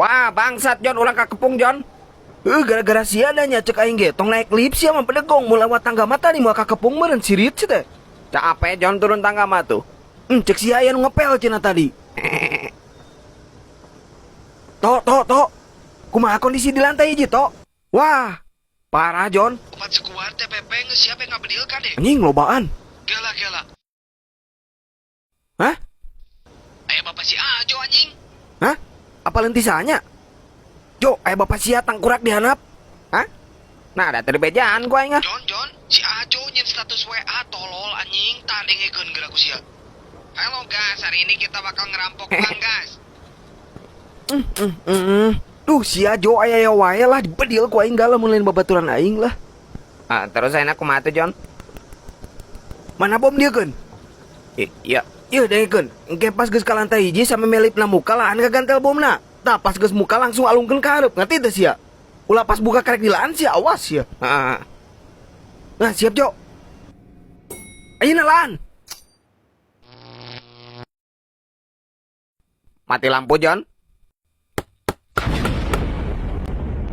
Wah, bangsat Jon, urang kakepung Jon. Heuh, gara-gara sia da nya cek aing ge tong naik lift sia mah pedegong mun lewat tangga mah tadi moal kakepung meureun sirit sia teh. Capek Jon turun tangga mah tuh. Cek sia aya nu ngepel cenah tadi. To to to. Kumaha kondisi di lantai hiji to? Wah, parah Jon. 4 sekuat TPP geus siap ngabedil kade. Anjing lobaan. Gela gela. Hah? Aya bapak si Ajo anjing. Hah? Apa lentisanya? Jo, aya bapak sia tangkurak di handap. Hah? Nah, ada terbejaan ku aing ah. Jon Jon, si Ajo nyen status WA tolol anjing tah dengekeun geura ku sia. Halo gas, hari ini kita bakal ngerampok bank gas. Duh, sia Jo aya aya wae lah dibedil ku aing gala mun lain babaturan aing lah. Ah, terus ayeuna kumaha tuh Jon? Mana bom dia keun? Iya. Ieu dengekeun, engke pas geus ka lantai hiji sampe lipna muka laan ka gantel bomna. Tah pas geus muka langsung alungkeun ka hareup, ngerti teu sia? Ulah pas buka karek dilaan sia, awas sia. Heeh. Nah, siap Jo. Ayeuna laan. Mati lampu Jon.